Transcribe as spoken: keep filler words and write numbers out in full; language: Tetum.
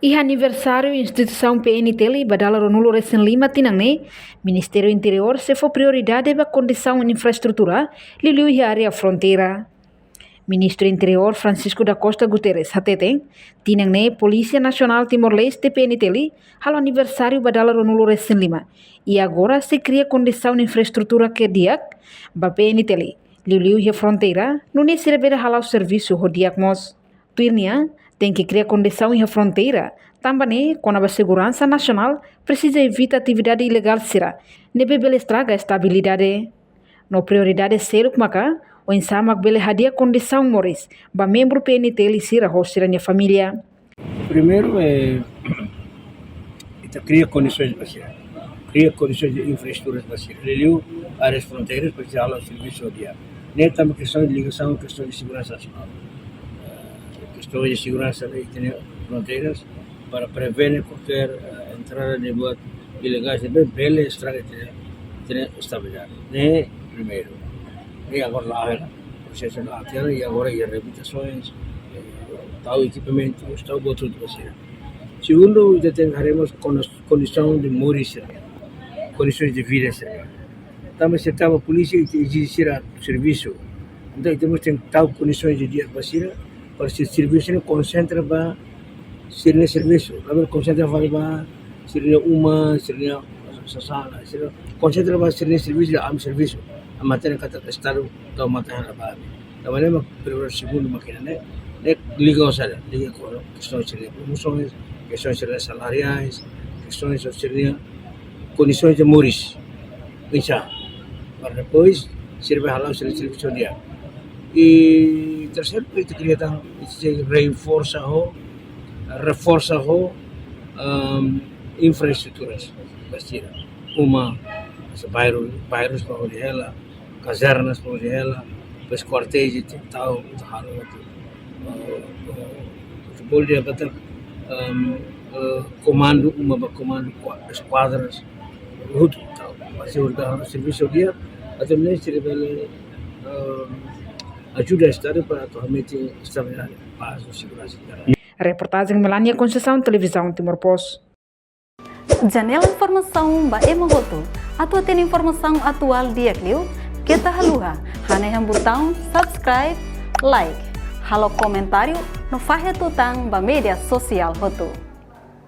Iha aniversáriu instituisaun P N T L ba dala ruanulu-resin-lima tinan ne'e, Ministériu Interiór sei fó prioridade ba kondisaun infraestrutura, liuliu iha área fronteira. Ministru Interiór Francisco da Costa Guterres hateten, tinan ne'e Polísia Nasionál Timor-Leste, P N T L, halo aniversáriu ba dala ruanulu-resin-lima, i agora sei kria kondisaun infraestrutura ke di'ak ba P N T L, liuliu iha fronteira, nune'e sira bele hala'o servisu ho di'ak mós. Tuir nia, tenke kria kondisaun iha fronteira, tanba ne'e kona-ba seguransa nasionál presiza evita atividade ilegál sira ne'ebé bele estraga estabilidade. No prioridade seluk maka oinsá mak bele hadi'a kondisaun moris ba membru P N T L sira ho sira-nia família. Primeiru, eh, ita kria kondisoens ba sira, kria kondisoens de infraestruturas ba sira, liuliu áreas fronteiras, para sira hala'o servisu di'ak. Ne'e tanba kestaun de ligasaun, kestaun de seguransa nasionál. Eh, kestaun de seguransa iha fronteiras, para prevene kualkér, eh, entrada de buat ilegais, ne'ebé bele estraga ita-nia, ita-nia estabilidade. Ne'e primeiru. I agora la'o hela, prosesu la'o hela, i agora iha reabilitasoens, eh, tau ekipamentus, tau buat hotu ba sira. Segundu, ita tenke haree mós kondi-, kondisaun de moris sira, kondisoens de vida sira. Tanba se tama polísia, ita ezije sira servisu. Entaun, ita mós tenke tau kondisoens de di'ak ba sira, para sira servisu ne'e konsentra ba sira-nia servisu. Labele konsentra fali ba sira-nia uma, sira-nia sasán, sira konsentra ba sira-nia servisu, ami servisu. Ami hatene katak Estadu tau matan iha ne'ebá. Tanba ne'e mak primeiru, segundu mak ida-ne'e, ne'e liga ho saida, liga ho kestaun sira-nia promosoens, kestaun sira-nia salariais, kestaun sira-nia kondisoens de moris. Oinsá. Para depois, sira bele hala'o sira-nia servisu di'ak. I terseiru, ita kria tan, ita sei reforsa ho, reforsa ho, ehm, infraestruturas ba sira. Uma, se bairru, bairrus para hodi hela, kazernas para hodi hela, depois kuartéis ita tau, ita halo hotu. Eh, eh, futebol dia kata, ehm, eh, komandu, uma ba komandu, kua-, eskuadras, hotu tau. Para sira bele servisu di'ak, atu nune'e sira bele, ehm, ajuda Estadu para atu hametin estabilidade, pás, seguransa. Reportajen Melania Conceição, Televizaun Timor Post. Janela informasaun ba ema hotu. Atu hatene informasaun atuál di'ak liu, keta haluha hanehan butaun subscribe, like, halo komentáriu no fahe tutan ba média sosiál hotu.